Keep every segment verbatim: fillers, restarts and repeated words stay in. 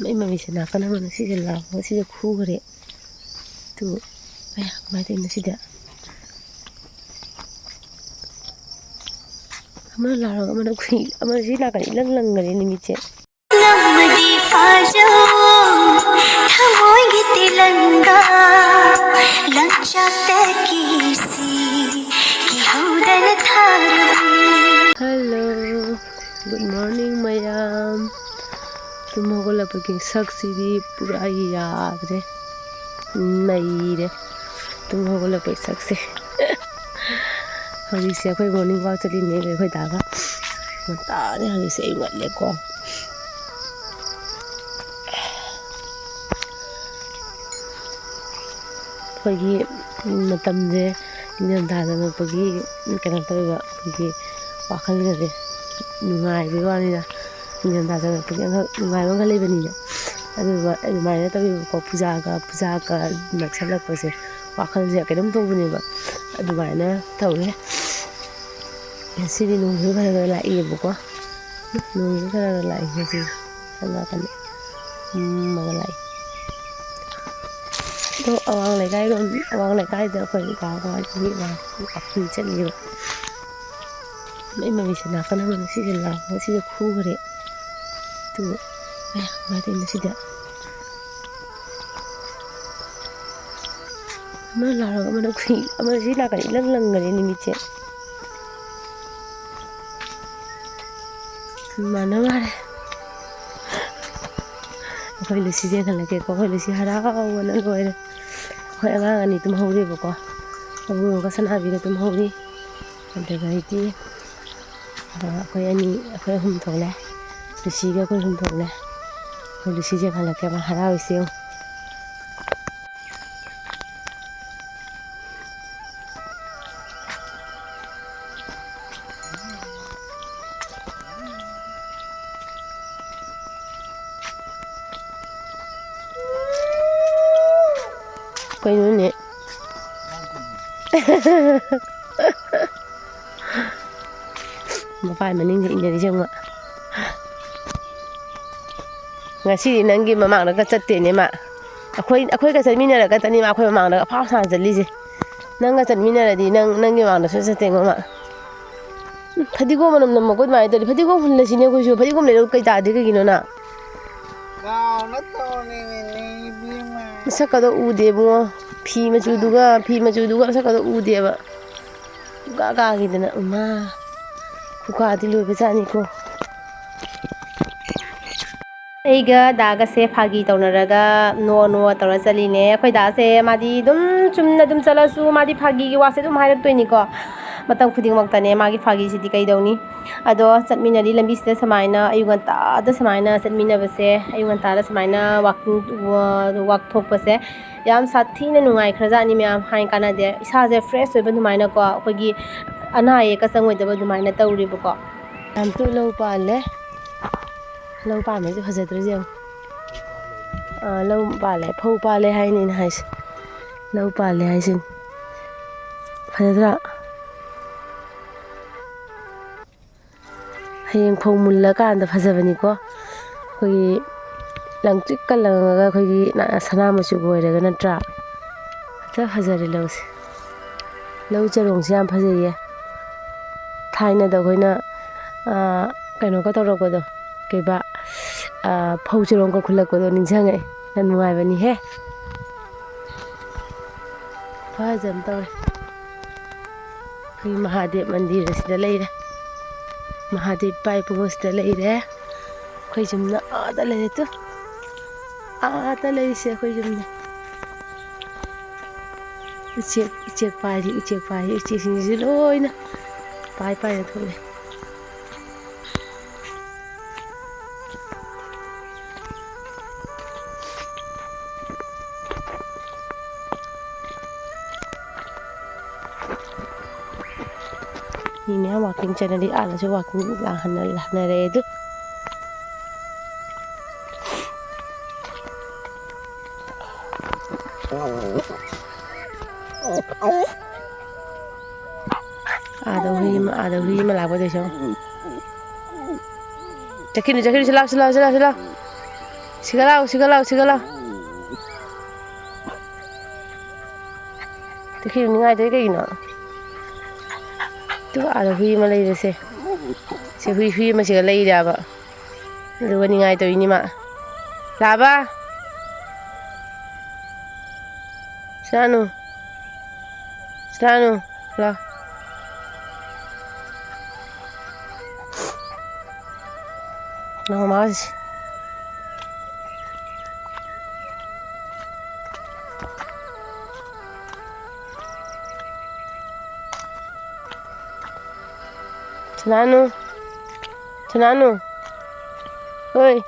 ꯃꯩ ꯃꯃꯤꯁꯦ ꯅꯥꯀꯟ ꯑꯃꯅ ꯁꯤꯁꯦ ꯂꯥꯎꯔꯒ ꯁꯤꯁꯦ ꯈꯨꯈ꯭ꯔꯦ꯫ ꯇꯨ, ꯑꯌꯥ, ꯀꯃꯥꯏꯅ ꯇꯧꯔꯤꯅꯣ ꯁꯤꯗꯤ? ꯑꯃꯅ ꯂꯥꯎꯔꯒ ꯑꯃꯅ ꯈꯨꯏ-, ꯑꯃꯅ ꯁꯤ ꯅꯥꯀꯟ ꯏꯂꯪ ꯂꯪꯈ꯭ꯔꯦ ꯅꯨꯃꯤꯠꯁꯦ꯫ ꯅꯝꯃꯗꯤ ꯐꯥꯖꯧ, ꯊꯃꯣꯏꯒꯤ ꯇꯤꯂꯪꯒꯥ, ꯂꯪꯆꯥꯛꯇ ꯀꯤꯁꯤ, ꯀꯤꯍꯧꯗꯅ ꯊꯥꯔꯨꯏ꯫ Hello, good morning ꯃꯌꯥꯝ꯫ ꯇꯨꯝ ꯍꯧꯒꯠꯂꯛꯄꯒꯤ ꯁꯛꯁꯤꯗꯤ ꯄꯨꯔꯥ ꯌꯥꯗ꯭ꯔꯦ, ꯅꯩꯔꯦ ꯇꯨꯝ ꯍꯧꯒꯠꯂꯛꯄꯒꯤ ꯁꯛꯁꯦ꯫ ꯍꯧꯖꯤꯛꯁꯦ ꯑꯩꯈꯣꯏ morning walk ꯆꯠꯂꯤꯅꯦ ꯑꯩꯈꯣꯏ ꯗꯥꯒ꯫ ꯉꯟꯇꯥꯅꯦ ꯍꯧꯖꯤꯛꯁꯦ, ꯑꯌꯨꯛ ꯉꯜꯂꯦꯀꯣ꯫ ꯑꯩꯈꯣꯏꯒꯤ ꯃꯇꯝꯁꯦ ꯅꯤꯡꯊꯝꯊꯥ ꯆꯪꯉꯛꯄꯒꯤ ꯀꯩꯅꯣ ꯇꯧꯋꯦꯕ, ꯑꯩꯈꯣꯏꯒꯤ ꯋꯥꯈꯜꯒꯁꯦ ꯅꯨꯡꯉꯥꯏꯕꯒꯤ ꯋꯥꯅꯤꯗ꯫ ꯅꯤꯡꯊꯝꯊꯥ ꯆꯪꯉꯛꯄꯒꯤ ꯑꯃꯈꯛ ꯅꯨꯡꯉꯥꯏꯕ ꯑꯃꯈꯛ ꯂꯩꯕꯅꯤꯅ꯫ ꯑꯗꯨꯒ ꯑꯗꯨꯃꯥꯏꯅ ꯇꯧꯋꯦꯕꯀꯣ, ꯄꯨꯖꯥꯒ, ꯄꯨꯖꯥꯒ ꯅꯛꯁꯜꯂꯛꯄꯁꯦ ꯋꯥꯈꯜꯁꯦ ꯀꯩꯅꯣꯝ ꯇꯧꯕꯅꯦꯕ꯫ ꯑꯗꯨꯃꯥꯏꯅ ꯇꯧꯋꯦ꯫ ꯉꯁꯤꯗꯤ ꯅꯣꯡꯁꯨ ꯈꯔ ꯈꯔ ꯂꯥꯛꯏꯌꯦꯕꯀꯣ꯫ ꯅꯣꯡꯁꯨ ꯈꯔ ꯈꯔ ꯂꯥꯛꯏ ꯉꯁꯤꯗꯤ꯫ ꯁꯣꯝ ꯅꯥꯀꯟꯗ ꯃꯝꯃꯒ ꯂꯥꯛꯏ꯫ ꯑꯗꯣ ꯑꯋꯥꯡ ꯂꯩꯀꯥꯏꯔꯣꯝ, ꯑꯋꯥꯡ ꯂꯩꯀꯥꯏꯗ ꯑꯩꯈꯣꯏ ꯀꯥ ꯑꯃꯒꯤ ꯋꯥꯛꯀꯤꯡ ꯆꯠꯂꯤꯕ꯫ ꯃꯩ ꯃꯃꯤꯁꯦ ꯅꯥꯀꯟ ꯑꯃꯅ ꯁꯤꯁꯦ ꯂꯥꯎꯔꯒ ꯁꯤꯁꯦ ꯈꯨꯈ꯭ꯔꯦ꯫ ꯑꯗꯨ, ꯑꯌꯥ, ꯀꯃꯥꯏꯅ ꯇꯧꯔꯤꯅꯣ ꯁꯤꯗꯤ? ꯑꯃꯅ ꯂꯥꯎꯔꯒ ꯑꯃꯅ ꯈꯨꯏ-, ꯑꯃꯅ ꯁꯤ ꯅꯥꯀꯟ ꯏꯂꯪ ꯂꯪꯈꯔꯦ ꯅꯨꯃꯤꯠꯁꯦ꯫ ꯃꯥꯟꯅ ꯃꯥꯜꯂꯦ꯫ ꯑꯩꯈꯣꯏ ꯂꯨꯁꯤ ꯆꯦꯟꯈꯠꯂꯛꯀꯦꯀꯣ꯫ ꯑꯩꯈꯣꯏ ꯂꯨꯁꯤ ꯍꯔꯥꯎꯕꯅ ꯂꯣꯏꯔꯦ꯫ ꯑꯩꯈꯣꯏ ꯑꯉꯥꯡ ꯑꯅꯤ ꯇꯨꯝꯍꯧꯔꯤꯕꯀꯣ꯫ ꯑꯕꯨꯡꯉꯣꯒ ꯁꯅꯥꯕꯤꯒ ꯇꯨꯝꯍꯧꯔꯤ꯫ ꯑꯗꯨꯗꯒꯤ ꯑꯩꯈꯣꯏ ꯑꯅꯤ, ꯑꯩꯈꯣꯏ ꯑꯍꯨꯝ ꯊꯣꯛꯂꯦ꯫ ꯂꯨꯁꯤꯒ ꯑꯩꯈꯣꯏ ꯑꯍꯨꯝ ꯊꯣꯛꯂꯦ꯫ ꯑꯩꯈꯣꯏ ꯂꯨꯁꯤ ꯆꯦꯟꯈꯠꯂꯛꯀꯦ, ꯃꯥ ꯍꯔꯥꯎꯔꯤꯁꯦ ꯌꯦꯡꯉꯨ꯫ ꯀꯩꯅꯣꯅꯦ? ꯃꯄꯥꯏ ꯃꯅꯤꯡꯗ ꯏꯟꯅꯔꯤꯁꯦ ꯌꯦꯡꯉꯣ꯫ ꯉꯁꯤꯗꯤ ꯅꯪꯒꯤ ꯃꯃꯥꯡꯗꯒ ꯆꯠꯇꯦꯅꯦ ꯃꯥ꯫ ꯑꯩꯈꯣꯏ, ꯑꯩꯈꯣꯏꯒ ꯆꯠꯃꯤꯟꯅꯔꯒꯇꯅꯤ ꯃꯥ ꯑꯩꯈꯣꯏ ꯃꯃꯥꯡꯗꯒ ꯑꯐꯥꯎ ꯁꯥꯅ ꯆꯠꯂꯤꯁꯦ꯫ ꯅꯪꯒ ꯆꯠꯃꯤꯟꯅꯔꯗꯤ ꯅꯪ, ꯅꯪꯒꯤ ꯃꯃꯥꯡꯗꯁꯨ ꯆꯠꯇꯦꯉꯣ ꯃꯥ꯫ ꯎꯝ, ꯐꯗꯤꯒꯣꯝ ꯃꯅꯝ ꯅꯝꯃꯛꯄ ꯑꯗꯨꯃꯥꯏꯅ ꯇꯧꯔꯗꯤ ꯐꯗꯤꯒꯣꯝ ꯍꯨꯜꯂꯁꯤꯅꯦ ꯑꯩꯈꯣꯏꯁꯨ꯫ ꯐꯗꯤꯒꯣꯝ ꯂꯩꯔꯛ ꯀꯩ ꯇꯥꯗꯦ ꯀꯩꯒꯤꯅꯣ ꯅꯪ? ꯅꯁꯛꯀꯗꯣ ꯎꯗꯦ ꯏꯕꯨꯡꯉꯣ꯫ ꯐꯤ ꯃꯆꯨꯗꯨꯒ, ꯐꯤ ꯃꯆꯨꯗꯨꯒ ꯅꯁꯛꯀꯗꯣ ꯎꯗꯦꯕ꯫ ꯄꯨꯡꯀꯥ ꯀꯥꯈꯤꯗꯅ, ꯎꯃꯥ꯫ ꯈꯨꯀꯥꯗꯤ ꯂꯣꯏꯕꯖꯥꯠꯅꯤꯀꯣ꯫ ꯑꯩꯒ ꯗꯥꯒꯁꯦ ꯐꯥꯒꯤ ꯇꯧꯅꯔꯒ ꯅꯣ ꯅꯣ ꯇꯧꯔ ꯆꯠꯂꯤꯅꯦ꯫ ꯑꯩꯈꯣꯏ ꯗꯥꯁꯦ ꯃꯥꯗꯤ ꯑꯗꯨꯝ ꯆꯨꯝꯅ ꯑꯗꯨꯝ ꯆꯠꯂꯁꯨ ꯃꯥꯗꯤ ꯐꯥꯒꯤꯒꯤ ꯋꯥꯁꯦ ꯑꯗꯨꯝ ꯍꯥꯏꯔꯛꯇꯣꯏꯅꯤꯀꯣ꯫ ꯃꯇꯝ ꯈꯨꯗꯤꯡꯃꯛꯇꯅꯦ ꯃꯥꯒꯤ ꯐꯥꯒꯤꯁꯤꯗꯤ ꯀꯩꯗꯧꯅꯤ꯫ ꯑꯗꯣ ꯆꯠꯃꯤꯟꯅꯔꯤ ꯂꯝꯕꯤꯁꯤꯗ ꯁꯨꯃꯥꯏꯅ ꯑꯌꯨꯛ ꯉꯟꯇꯥꯗ ꯁꯨꯃꯥꯏꯅ ꯆꯠꯃꯤꯟꯅꯕꯁꯦ, ꯑꯌꯨꯛ ꯉꯟꯇꯥꯗ ꯁꯨꯃꯥꯏꯅ walking, ꯋꯥ-, walk ꯊꯣꯛꯄꯁꯦ ꯌꯥꯝ ꯁꯥꯊꯤꯅ ꯅꯨꯡꯉꯥꯏꯈ꯭ꯔꯖꯥꯠꯅꯤ ꯃꯌꯥꯝ꯫ ꯍꯥꯏ ꯀꯥꯟꯅꯗꯦ, ꯏꯁꯥꯁꯦ fresh ꯑꯣꯏꯕ ꯑꯗꯨꯃꯥꯏꯅꯀꯣ, ꯑꯩꯈꯣꯏꯒꯤ ꯑꯅꯥ ꯑꯌꯦꯛꯀ ꯆꯪꯉꯣꯏꯗꯕ ꯑꯗꯨꯃꯥꯏꯅ ꯇꯧꯔꯤꯕꯀꯣ꯫ ꯌꯥꯝ ꯇꯨ ꯂꯧ ꯄꯥꯜꯂꯦ꯫ ꯂꯧ ꯄꯥꯟꯕꯁꯦ ꯐꯖꯗ꯭ꯔꯁꯦ ꯌꯦꯡꯉꯣ꯫ ꯑꯥ, ꯂꯧ ꯄꯥꯜꯂꯦ, ꯐꯧ ꯄꯥꯜꯂꯦ ꯍꯥꯏꯅꯤ ꯑꯩꯅ ꯍꯥꯏꯁꯦ꯫ ꯂꯧ ꯄꯥꯜꯂꯦ ꯍꯥꯏꯁꯤꯅꯤ꯫ ꯐꯖꯗ꯭ꯔꯥ? ꯍꯌꯦꯡ ꯐꯧ ꯃꯨꯜꯂꯀꯥꯟꯗ ꯐꯖꯕꯅꯤꯀꯣ꯫ ꯑꯩꯈꯣꯏꯒꯤ ꯂꯪꯇ꯭ꯔꯤꯛꯀ ꯂꯪꯉꯒ ꯑꯩꯈꯣꯏꯒꯤ ꯅ-, ꯁꯅꯥ ꯃꯆꯨꯒ ꯑꯣꯏꯔꯒ ꯅꯠꯇ꯭ꯔꯥ? ꯐꯖ ꯐꯖꯔꯦ ꯂꯧꯁꯦ꯫ ꯂꯧ ꯆꯔꯣꯡꯁꯦ ꯌꯥꯝ ꯐꯖꯩꯌꯦ꯫ ꯊꯥꯏꯅꯗ ꯑꯩꯈꯣꯏꯅ, ꯑꯥ, ꯀꯩꯅꯣꯒ ꯇꯧꯔꯛꯄꯗꯣ, ꯀꯩꯕꯥ, ꯑꯥ, ꯐꯧ ꯆꯔꯣꯡꯒ ꯈꯨꯜꯂꯛꯄꯗꯣ ꯅꯤꯡꯁꯤꯡꯉꯛꯑꯦ꯫ ꯌꯥꯝ ꯅꯨꯡꯉꯥꯏꯕꯅꯤꯍꯦ꯫ ꯈꯨꯐꯖ ꯑꯃ ꯇꯧꯔꯦ꯫ ꯑꯩꯈꯣꯏ ꯃꯍꯥꯗꯦꯕ ꯃꯟꯗꯤꯔ ꯑꯁꯤꯗ ꯂꯩꯔꯦ꯫ ꯃꯍꯥꯗꯦꯕ ꯏꯄꯥ ꯏꯄꯨ ꯑꯁꯤꯗ ꯂꯩꯔꯦ꯫ ꯑꯩꯈꯣꯏ ꯌꯨꯝꯅ ꯑꯥꯗ ꯂꯩꯔꯦ ꯇꯨ꯫ ꯑꯥꯗ ꯂꯩꯔꯤꯁꯦ ꯑꯩꯈꯣꯏ ꯌꯨꯝꯅꯦ꯫ ꯎꯆꯦꯛ, ꯎꯆꯦꯛ ꯄꯥꯏꯔꯤ, ꯎꯆꯦꯛ ꯄꯥꯏꯔꯤ, ꯎꯆꯦꯛꯁꯤꯡꯁꯤꯁꯨ ꯂꯣꯏꯅ ꯄꯥꯏ ꯄꯥꯏꯅ ꯊꯣꯛꯂꯛꯑꯦ꯫ ꯃꯤ ꯃꯌꯥꯝ walking ꯆꯠꯅꯔꯤ, ꯑꯥꯗꯁꯨ walking ꯂꯥꯛꯍꯟꯅ-, ꯂꯥꯛꯅꯔꯦ ꯑꯗꯨ꯫ ꯑꯥꯗ ꯍꯨꯏ ꯑꯃ, ꯑꯥꯗ ꯍꯨꯏ ꯑꯃ ꯂꯥꯛꯄ ꯇꯧꯏꯁꯦ ꯌꯦꯡꯉꯣ꯫ ꯆꯠꯈꯤꯅꯨ, ꯆꯠꯈꯤꯅꯨ, ꯁꯤ ꯂꯥꯎ, ꯁꯤ ꯂꯥꯎ, ꯁꯤ ꯂꯥꯎ, ꯁꯤ ꯂꯥꯎ꯫ ꯁꯤꯒ ꯂꯥꯎ, ꯁꯤꯒ ꯂꯥꯎ, ꯁꯤꯒ ꯂꯥꯎ꯫ ꯇꯈꯦꯜ ꯅꯤꯡꯉꯥꯏꯗꯣꯏ ꯀꯩꯒꯤꯅꯣ? ꯇꯨ ꯑꯥꯗ ꯍꯨꯏ ꯑꯃ ꯂꯩꯔꯦꯁꯦ꯫ ꯁꯤ ꯍꯨꯏ, ꯍꯨꯏ ꯑꯃ ꯁꯤꯒ ꯂꯩꯔꯦꯕ꯫ ꯑꯗꯨꯒ ꯅꯤꯡꯉꯥꯏ ꯇꯧꯔꯤꯅꯤ ꯃꯥ꯫ ꯂꯥꯕ! ꯁꯤꯂꯥꯅꯨ꯫ ꯁꯤꯂꯥꯅꯨ꯫ ꯂꯥꯎ꯫ ꯅꯪ ꯃꯥꯁꯤ꯫ ꯁꯅꯥꯅꯨ꯫ ꯁꯅꯥꯅꯨ꯫ ꯑꯣꯏ꯫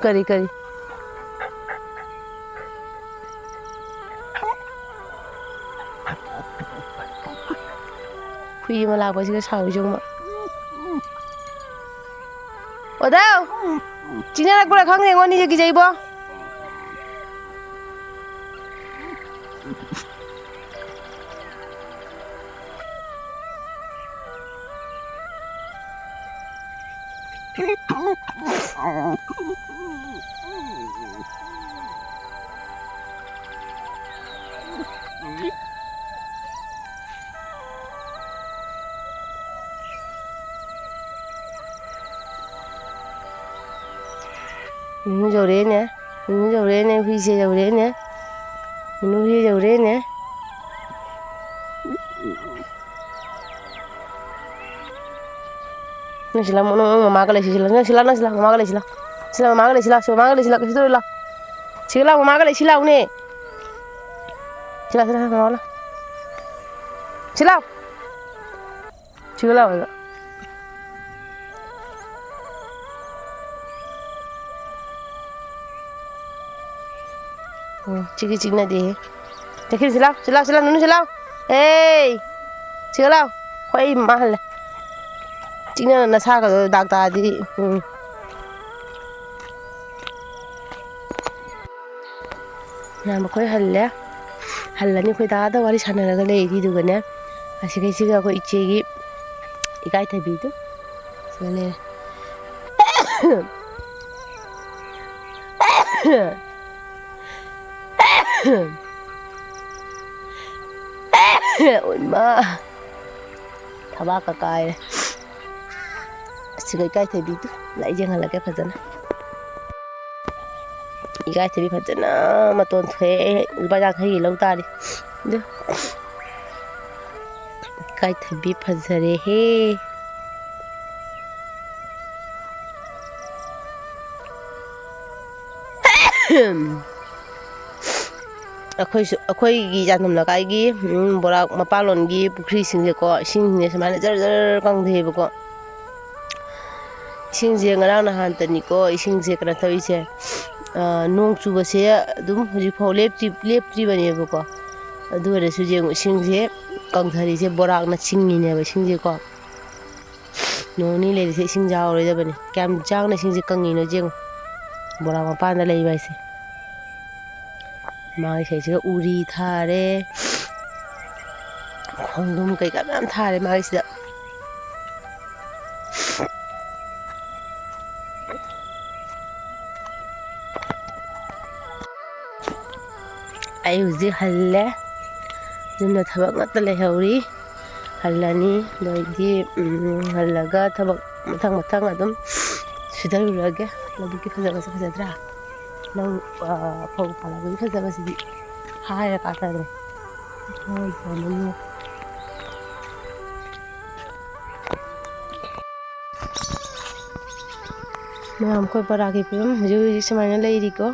ꯀꯔꯤ, ꯀꯔꯤ? ꯍꯨꯏ ꯑꯃ ꯂꯥꯛꯄꯁꯤꯒ ꯁꯥꯎꯔꯤꯁꯦ ꯌꯦꯡꯉꯨ꯫ ꯑꯣꯗꯧ! ꯆꯤꯡꯅꯔꯛꯄ꯭ꯔꯥ ꯈꯪꯗꯦꯉꯣ, ꯑꯅꯤꯁꯦ ꯀꯤꯖꯩꯕꯣ꯫ ꯃꯤꯅꯨ ꯌꯧꯔꯛꯑꯦꯅꯦ꯫ ꯃꯤꯅꯨ ꯌꯧꯔꯛꯑꯦꯅꯦ꯫ ꯍꯨꯏꯁꯦ ꯌꯧꯔꯛꯑꯦꯅꯦ꯫ ꯃꯤꯅꯨ ꯍꯨꯏ ꯌꯧꯔꯛꯑꯦꯅꯦ꯫ ꯅꯪ ꯁꯤ ꯂꯥꯎ, ꯅꯪ, ꯅꯪ ꯃꯃꯥꯒ ꯂꯩꯁꯤ, ꯁꯤ ꯂꯥꯎ, ꯅꯪ ꯁꯤ ꯂꯥꯎ, ꯅꯪ ꯁꯤ ꯂꯥꯎ, ꯃꯃꯥꯒ ꯂꯩꯁꯤ ꯂꯥꯎ꯫ ꯁꯤ ꯂꯥꯎ, ꯃꯃꯥꯒ ꯂꯩꯁꯤ ꯂꯥꯎ, ꯁꯤ ꯃꯃꯥꯒ ꯂꯩꯁꯤ ꯂꯥꯎ, ꯁꯤ ꯂꯥꯎ, ꯁꯤ ꯂꯥꯎ, ꯃꯃꯥꯒ ꯂꯩꯁꯤ ꯂꯥꯎꯅꯦ꯫ ꯁꯤ ꯂꯥꯎ, ꯁꯤ ꯂꯥꯎ, ꯃꯃꯥ ꯂꯥꯎ꯫ ꯁꯤ ꯂꯥꯎ꯫ ꯁꯤꯒ ꯂꯥꯎ ꯍꯥꯏꯕ꯫ ꯎꯝ, ꯆꯤꯛꯏ ꯆꯤꯛꯅꯗꯦꯍꯦ꯫ ꯆꯠꯈꯤꯅꯨ, ꯁꯤ ꯂꯥꯎ, ꯁꯤ ꯂꯥꯎ, ꯁꯤ ꯂꯥꯎ, ꯅꯨꯅꯨ ꯁꯤ ꯂꯥꯎ꯫ ꯑꯦ! ꯁꯤꯒ ꯂꯥꯎ꯫ ꯍꯣꯏ, ꯑꯩ ꯃꯥ ꯍꯜꯂꯦ꯫ ꯆꯤꯛꯅꯅ ꯅꯁꯥꯒꯗꯣ ꯗꯥꯛ ꯇꯥꯔꯗꯤ, ꯎꯝ꯫ ꯃꯌꯥꯝ ꯑꯩꯈꯣꯏ ꯍꯜꯂꯦ꯫ ꯍꯜꯂꯅꯤ, ꯑꯩꯈꯣꯏ ꯗꯥꯗ ꯋꯥꯔꯤ ꯁꯥꯟꯅꯔꯒ ꯂꯩꯔꯤ꯫ ꯑꯗꯨꯒꯅꯦ, ꯑꯁꯤꯒꯩꯁꯤꯒ ꯑꯩꯈꯣꯏ ꯏꯆꯦꯒꯤ ꯏꯀꯥꯏꯊꯕꯤꯗꯨ ꯁꯤꯗ ꯂꯩꯔꯦ꯫ ꯎꯟꯃ꯫ ꯊꯕꯥꯛꯀ ꯀꯥꯏꯔꯦ꯫ ꯑꯁꯤꯒ ꯏꯀꯥꯏꯊꯕꯤꯗꯨ ꯂꯥꯛ ꯌꯦꯡꯍꯜꯂꯒꯦ ꯐꯖꯅ꯫ ꯏꯀꯥꯏꯊꯕꯤ ꯐꯖꯅ ꯃꯇꯣꯟ ꯊꯣꯛꯑꯦ꯫ ꯑꯩ ꯂꯨꯄꯥ ꯌꯥꯡꯈꯩꯒꯤ ꯂꯧ ꯇꯥꯔꯤ꯫ ꯑꯗꯨ ꯏꯀꯥꯏꯊꯕꯤ ꯐꯖꯔꯦꯍꯦ꯫ ꯑꯩꯈꯣꯏꯁꯨ, ꯑꯩꯈꯣꯏꯒꯤ ꯌꯥꯏꯉꯪ ꯂꯩꯀꯥꯏꯒꯤ, ꯎꯝ, ꯕꯣꯔꯥꯛ ꯃꯄꯥꯟꯂꯣꯝꯒꯤ ꯄꯨꯈ꯭ꯔꯤꯁꯤꯡꯁꯦꯀꯣ, ꯏꯁꯤꯡꯁꯦ ꯁꯨꯃꯥꯏꯅ ꯖꯔ ꯖꯔ ꯀꯪꯊꯩꯑꯕꯀꯣ꯫ ꯏꯁꯤꯡꯁꯦ ꯉꯔꯥꯡ ꯅꯍꯥꯟꯇꯅꯤꯀꯣ ꯏꯁꯤꯡꯁꯦ ꯀꯩꯅꯣ ꯇꯧꯔꯤꯁꯦ꯫ ꯑ, ꯅꯣꯡ ꯆꯨꯕꯁꯦ ꯑꯗꯨꯝ ꯍꯧꯖꯤꯛꯐꯥꯎ ꯂꯦꯞꯇ꯭ꯔꯤ-, ꯂꯦꯞꯇ꯭ꯔꯤꯕꯅꯦꯕꯀꯣ꯫ ꯑꯗꯨ ꯑꯣꯏꯔꯁꯨ ꯌꯦꯡꯉꯨ, ꯏꯁꯤꯡꯁꯦ ꯀꯪꯊꯔꯤꯁꯦ, ꯕꯣꯔꯥꯛꯅ ꯆꯤꯡꯉꯤꯅꯦꯕ ꯏꯁꯤꯡꯁꯦꯀꯣ꯫ ꯅꯣꯡ ꯅꯤꯅꯤ ꯂꯩꯔꯤꯁꯦ ꯏꯁꯤꯡ ꯌꯥꯎꯔꯣꯏꯗꯕꯅꯤ꯫ ꯀꯌꯥꯝ ꯆꯥꯡꯅ ꯏꯁꯤꯡꯁꯦ ꯀꯪꯉꯤꯅꯣ ꯌꯦꯡꯉꯨ꯫ ꯕꯣꯔꯥꯛ ꯃꯄꯥꯟꯗ ꯂꯩꯕ ꯍꯥꯏꯁꯦ꯫ ꯃꯥꯒꯤ ꯁꯥꯏꯠꯁꯤꯒ ꯎꯔꯤ ꯊꯥꯔꯦ꯫ ꯈꯣꯡꯗ꯭ꯔꯨꯝ ꯀꯩꯀꯥ ꯃꯌꯥꯝ ꯊꯥꯔꯦ ꯃꯥꯒꯤꯁꯤꯗ꯫ ꯑꯩ ꯍꯧꯖꯤꯛ ꯍꯜꯂꯦ꯫ ꯌꯨꯝꯗ ꯊꯕꯛ ꯉꯥꯛꯇ ꯂꯩꯍꯧꯔꯤ꯫ ꯍꯜꯂꯅꯤ꯫ ꯑꯗꯩꯗꯤ, ꯎꯝ, ꯍꯜꯂꯒ ꯊꯕꯛ ꯃꯊꯪ ꯃꯊꯪ ꯑꯗꯨꯝ ꯁꯨꯗꯔꯨꯔꯒꯦ꯫ ꯂꯧꯕꯨꯛꯀꯤ ꯐꯖꯕꯁꯦ ꯐꯖꯗ꯭ꯔꯥ? ꯂꯧ, ꯑ, ꯐꯧ ꯄꯥꯜꯂꯛꯄꯒꯤ ꯐꯖꯕꯁꯤꯗꯤ ꯍꯥꯏꯔ ꯀꯥꯟꯅꯗ꯭ꯔꯦ꯫ ꯍꯣꯏ, ꯐꯅꯤ꯫ ꯃꯌꯥꯝ, ꯑꯩꯈꯣꯏ ꯕꯣꯔꯥꯛꯀꯤ ꯐꯤꯕꯝ ꯍꯧꯖꯤꯛ ꯍꯧꯖꯤꯛ ꯁꯨꯃꯥꯏꯅ ꯂꯩꯔꯤꯀꯣ꯫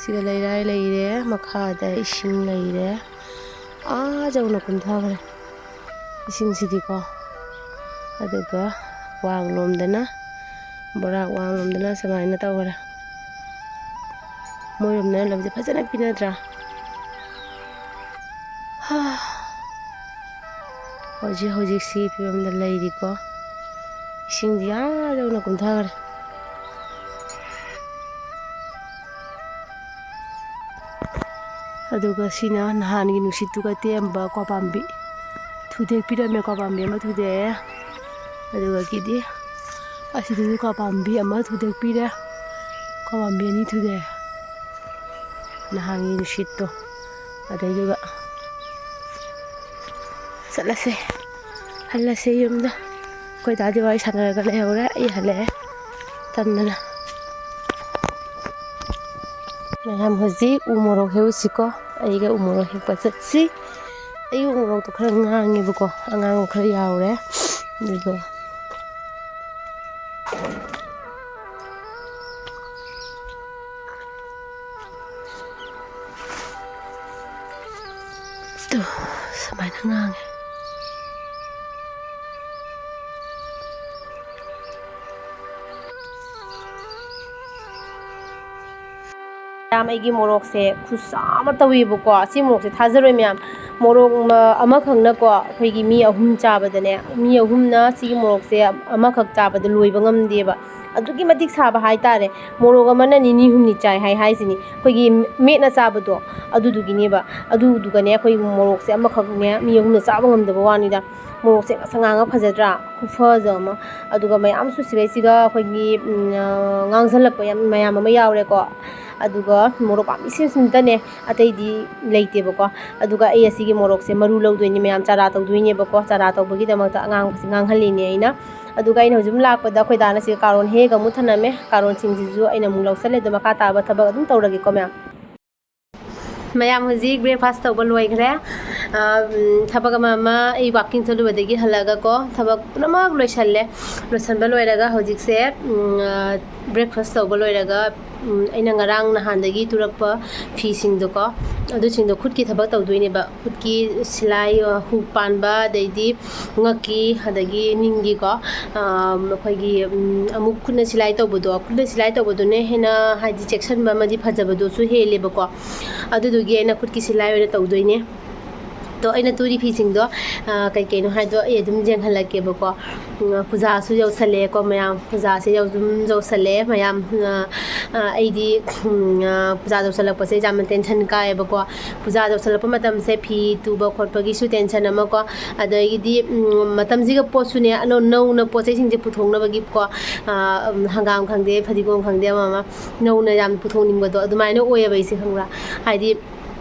ꯁꯤꯒ ꯂꯩꯔꯥꯏ ꯂꯩꯔꯦ, ꯃꯈꯥꯗ ꯏꯁꯤꯡ ꯂꯩꯔꯦ꯫ ꯑꯥ ꯌꯧꯅ ꯀꯨꯝꯊꯈ꯭ꯔꯦ ꯏꯁꯤꯡꯁꯤꯗꯤꯀꯣ꯫ ꯑꯗꯨꯒ ꯋꯥꯡꯂꯣꯝꯗꯅ, ꯕꯣꯔꯥꯛ ꯋꯥꯡꯂꯣꯝꯗꯅ ꯁꯨꯃꯥꯏꯅ ꯇꯧꯈ꯭ꯔꯦ꯫ ꯃꯣꯏꯔꯣꯝꯗꯅ ꯂꯧꯁꯦ ꯐꯖꯅ ꯄꯤꯅꯗ꯭ꯔꯥ? ꯍꯥ꯫ ꯍꯧꯖꯤꯛ ꯍꯧꯖꯤꯛ ꯁꯤ ꯐꯤꯕꯝꯗ ꯂꯩꯔꯤꯀꯣ꯫ ꯏꯁꯤꯡꯁꯤ ꯑꯥ ꯌꯧꯅ ꯀꯨꯝꯊꯈ꯭ꯔꯦ꯫ ꯑꯗꯨꯒ ꯁꯤꯅ ꯅꯍꯥꯟꯒꯤ ꯅꯨꯡꯁꯤꯠꯇꯨꯒ ꯇꯦꯛꯑꯝꯕ ꯀ꯭ꯋꯥ ꯄꯥꯝꯕꯤ꯫ ꯊꯨꯗꯦꯛꯄꯤꯔꯝꯃꯦ, ꯀ꯭ꯋꯥ ꯄꯥꯝꯕꯤ ꯑꯃ ꯊꯨꯗꯦꯛꯑꯦ꯫ ꯑꯗꯨꯒ ꯀꯤꯗꯤ ꯑꯁꯤꯗꯁꯨ ꯀꯥ ꯄꯥꯝꯕꯤ ꯑꯃ ꯊꯨꯗꯦꯛꯄꯤꯔꯦ, ꯀꯥ ꯄꯥꯝꯕꯤ ꯑꯅꯤ ꯊꯨꯗꯦꯛꯑꯦ꯫ ꯅꯍꯥꯟꯒꯤ ꯅꯨꯡꯁꯤꯠꯇꯣ ꯑꯗꯩꯗꯨꯒ꯫ ꯆꯠꯂꯁꯦ, ꯍꯜꯂꯁꯦ ꯌꯨꯝꯗ꯫ ꯑꯩꯈꯣꯏ ꯗꯥꯗꯤ ꯋꯥꯔꯤ ꯁꯥꯟꯅꯔꯒ ꯂꯩꯍꯧꯔꯦ, ꯑꯩ ꯍꯜꯂꯛꯑꯦ ꯇꯟꯗꯅ꯫ ꯃꯌꯥꯝ ꯍꯧꯖꯤꯛ ꯎ ꯃꯣꯔꯣꯛ ꯍꯦꯛꯎꯁꯤꯀꯣ, ꯑꯩꯒ ꯎ ꯃꯣꯔꯣꯛ ꯍꯦꯛꯄ ꯆꯠꯁꯤ꯫ ꯑꯩ ꯎ ꯃꯣꯔꯣꯛꯇꯣ ꯈꯔ ꯉꯥꯡꯉꯦꯕꯀꯣ, ꯑꯉꯥꯡꯕ ꯈꯔ ꯌꯥꯎꯔꯦ꯫ ꯑꯗꯨꯗꯣ ꯇꯨ, ꯁꯨꯃꯥꯏꯅ ꯉꯥꯡꯉꯦ꯫ ꯃꯌꯥꯝ, ꯑꯩꯒꯤ ꯃꯣꯔꯣꯛꯁꯦ ꯈꯨꯠꯁꯥ ꯑꯃ ꯇꯧꯏꯕꯀꯣ꯫ ꯑꯁꯤ ꯃꯣꯔꯣꯛꯁꯦ ꯊꯥꯖꯔꯣꯏ ꯃꯌꯥꯝ꯫ ꯃꯣꯔꯣꯛ, ꯃ-, ꯑꯃꯈꯛꯅꯀꯣ, ꯑꯩꯈꯣꯏꯒꯤ ꯃꯤ ꯑꯍꯨꯝ ꯆꯥꯕꯗꯅꯦ, ꯃꯤ ꯑꯍꯨꯝꯅ ꯁꯤꯒꯤ ꯃꯣꯔꯣꯛꯁꯦ ꯑꯃꯈꯛ ꯆꯥꯕꯗ ꯂꯣꯏꯕ ꯉꯝꯗꯦꯕ꯫ ꯑꯗꯨꯛꯀꯤ ꯃꯇꯤꯛ ꯁꯥꯕ ꯍꯥꯏꯇꯥꯔꯦ꯫ ꯃꯣꯔꯣꯛ ꯑꯃꯅ ꯅꯤꯅꯤ ꯍꯨꯝꯅꯤ ꯆꯥꯏ ꯍꯥꯏ ꯍꯥꯏꯁꯤꯅꯤ꯫ ꯑꯩꯈꯣꯏꯒꯤ ꯃꯦꯠꯅ ꯆꯥꯕꯗꯣ, ꯑꯗꯨꯗꯨꯒꯤꯅꯦꯕ꯫ ꯑꯗꯨꯗꯨꯒꯅꯦ, ꯑꯩꯈꯣꯏ ꯃꯣꯔꯣꯛꯁꯦ ꯑꯃꯈꯛꯅꯦ, ꯃꯤ ꯑꯍꯨꯝꯅ ꯆꯥꯕ ꯉꯝꯗꯕ ꯋꯥꯅꯤꯗ꯫ ꯃꯣꯔꯣꯛꯁꯦ ꯉꯁꯪ ꯉꯥꯡꯉ ꯐꯖꯗ꯭ꯔꯥ? ꯈꯨꯐꯖ ꯑꯃ꯫ ꯑꯗꯨꯒ ꯃꯌꯥꯝꯁꯨ ꯁꯤꯗꯩꯁꯤꯒ ꯑꯩꯈꯣꯏꯒꯤ, ꯎꯝ, ꯑ, ꯉꯥꯡꯁꯤꯜꯂꯛꯄ ꯌꯥꯝ, ꯃꯌꯥꯝ ꯑꯃ ꯌꯥꯎꯔꯦꯀꯣ꯫ ꯑꯗꯨꯒ ꯃꯣꯔꯣꯛ ꯄꯥꯝꯕꯤ ꯁꯤꯟ ꯁꯤꯟꯇꯅꯦ, ꯑꯇꯩꯗꯤ ꯂꯩꯇꯦꯕꯀꯣ꯫ ꯑꯗꯨꯒ ꯑꯩ ꯑꯁꯤꯒꯤ ꯃꯣꯔꯣꯛꯁꯦ ꯃꯔꯨ ꯂꯧꯗꯣꯏꯅꯦ ꯃꯌꯥꯝ, ꯆꯥꯔꯥ ꯇꯧꯗꯣꯏꯅꯦꯕꯀꯣ꯫ ꯆꯥꯔꯥ ꯇꯧꯕꯒꯤꯗꯃꯛꯇ ꯑꯉꯥꯡꯕꯁꯦ ꯉꯥꯡꯍꯜꯂꯤꯅꯦ ꯑꯩꯅ꯫ ꯑꯗꯨꯒ ꯑꯩꯅ ꯍꯧꯖꯤꯛ ꯂꯥꯛꯄꯗ ꯑꯩꯈꯣꯏ ꯗꯥꯅ ꯁꯤꯗ ꯀꯥꯔꯣꯟ ꯍꯦꯛꯑꯒ ꯑꯃꯨꯛ ꯊꯅꯝꯃꯦ꯫ ꯀꯥꯔꯣꯟꯁꯤꯡꯁꯤꯁꯨ ꯑꯩꯅ ꯑꯃꯨꯛ ꯂꯧꯁꯜꯂꯦ꯫ ꯑꯗꯣ ꯃꯈꯥ ꯇꯥꯕ ꯊꯕꯛ ꯑꯗꯨꯝ ꯇꯧꯔꯒꯦꯀꯣ ꯃꯌꯥꯝ꯫ ꯃꯌꯥꯝ ꯍꯧꯖꯤꯛ breakfast ꯇꯧꯕ ꯂꯣꯏꯈ꯭ꯔꯦ꯫ ꯑ, ꯎꯝ, ꯊꯕꯛ ꯑꯃ ꯑꯃ ꯑꯩ walking ꯆꯠꯂꯨꯕꯗꯒꯤ ꯍꯜꯂꯛꯑꯒꯀꯣ, ꯊꯕꯛ ꯄꯨꯝꯅꯃꯛ ꯂꯣꯏꯁꯜꯂꯦ꯫ ꯂꯣꯏꯁꯟꯕ ꯂꯣꯏꯔꯒ ꯍꯧꯖꯤꯛꯁꯦ, ꯎꯝ, ꯑ, breakfast ꯇꯧꯕ ꯂꯣꯏꯔꯒ, ꯎꯝ, ꯑꯩꯅ ꯉꯔꯥꯡ ꯅꯍꯥꯟꯗꯒꯤ ꯇꯨꯔꯛꯄ ꯐꯤꯁꯤꯡꯗꯣꯀꯣ, ꯑꯗꯨꯁꯤꯡꯗꯣ ꯈꯨꯠꯀꯤ ꯊꯕꯛ ꯇꯧꯗꯣꯏꯅꯦꯕ꯫ ꯈꯨꯠꯀꯤ ꯁꯤꯂꯥꯏ, ꯑ, ꯍꯨꯛ ꯄꯥꯟꯕ, ꯑꯗꯩꯗꯤ ꯉꯛꯀꯤ, ꯑꯗꯒꯤ ꯅꯤꯡꯒꯤꯀꯣ, ꯑ, ꯑꯩꯈꯣꯏꯒꯤ, ꯎꯝ, ꯑꯃꯨꯛ ꯈꯨꯠꯅ ꯁꯤꯂꯥꯏ ꯇꯧꯕꯗꯣ, ꯈꯨꯠꯅ ꯁꯤꯂꯥꯏ ꯇꯧꯕꯗꯨꯅ ꯍꯦꯟꯅ, ꯍꯥꯏꯗꯤ, ꯆꯦꯛꯁꯤꯟꯕ ꯑꯃꯗꯤ ꯐꯖꯕꯗꯨꯁꯨ ꯍꯦꯜꯂꯦꯕꯀꯣ꯫ ꯑꯗꯨꯗꯨꯒꯤ ꯑꯩꯅ ꯈꯨꯠꯀꯤ ꯁꯤꯂꯥꯏ ꯑꯣꯏꯅ ꯇꯧꯗꯣꯏꯅꯦ꯫ ꯑꯗꯣ ꯑꯩꯅ ꯇꯨꯔꯤ ꯐꯤꯁꯤꯡꯗꯣ, ꯑ, ꯀꯩ ꯀꯩꯅꯣ ꯍꯥꯏꯗꯣ ꯑꯩ ꯑꯗꯨꯝ ꯌꯦꯡꯍꯜꯂꯛꯀꯦꯕꯀꯣ꯫ ꯎꯝ, ꯄꯨꯖꯥꯁꯨ ꯌꯧꯁꯜꯂꯛꯑꯦꯀꯣ ꯃꯌꯥꯝ, ꯄꯨꯖꯥꯁꯦ ꯌꯧ-, ꯑꯗꯨꯝ ꯌꯧꯁꯜꯂꯛꯑꯦ ꯃꯌꯥꯝ꯫ ꯑ, ꯑ, ꯑꯩꯗꯤ, ꯎꯝ, ꯑ, ꯄꯨꯖꯥ ꯌꯧꯁꯜꯂꯛꯄꯁꯦ ꯌꯥꯝꯅ tension ꯀꯥꯏꯌꯦꯕꯀꯣ꯫ ꯄꯨꯖꯥ ꯌꯧꯁꯜꯂꯛꯄ ꯃꯇꯝꯁꯦ ꯐꯤ ꯇꯨꯕ ꯈꯣꯠꯄꯒꯤꯁꯨ tension ꯑꯃꯀꯣ, ꯑꯗꯒꯤꯗꯤ, ꯎꯝ, ꯃꯇꯝꯁꯤꯒ ꯄꯣꯠꯁꯨꯅꯦ ꯑꯅꯧ-, ꯅꯧꯅ ꯄꯣꯠ ꯆꯩꯁꯤꯡꯁꯦ ꯄꯨꯊꯣꯛꯅꯕꯒꯤꯀꯣ, ꯑ, ꯎꯝ, ꯍꯪꯒꯥꯝ ꯈꯪꯗꯦ, ꯐꯗꯤꯒꯣꯝ ꯈꯪꯗꯦ, ꯑꯃ ꯑꯃ ꯅꯧꯅ ꯌꯥꯝ ꯄꯨꯊꯣꯛꯅꯤꯡꯕꯗꯣ ꯑꯗꯨꯃꯥꯏꯅ ꯑꯣꯏꯌꯦꯕ ꯑꯩꯁꯦ, ꯈꯪꯕ꯭ꯔꯥ? ꯍꯥꯏꯗꯤ,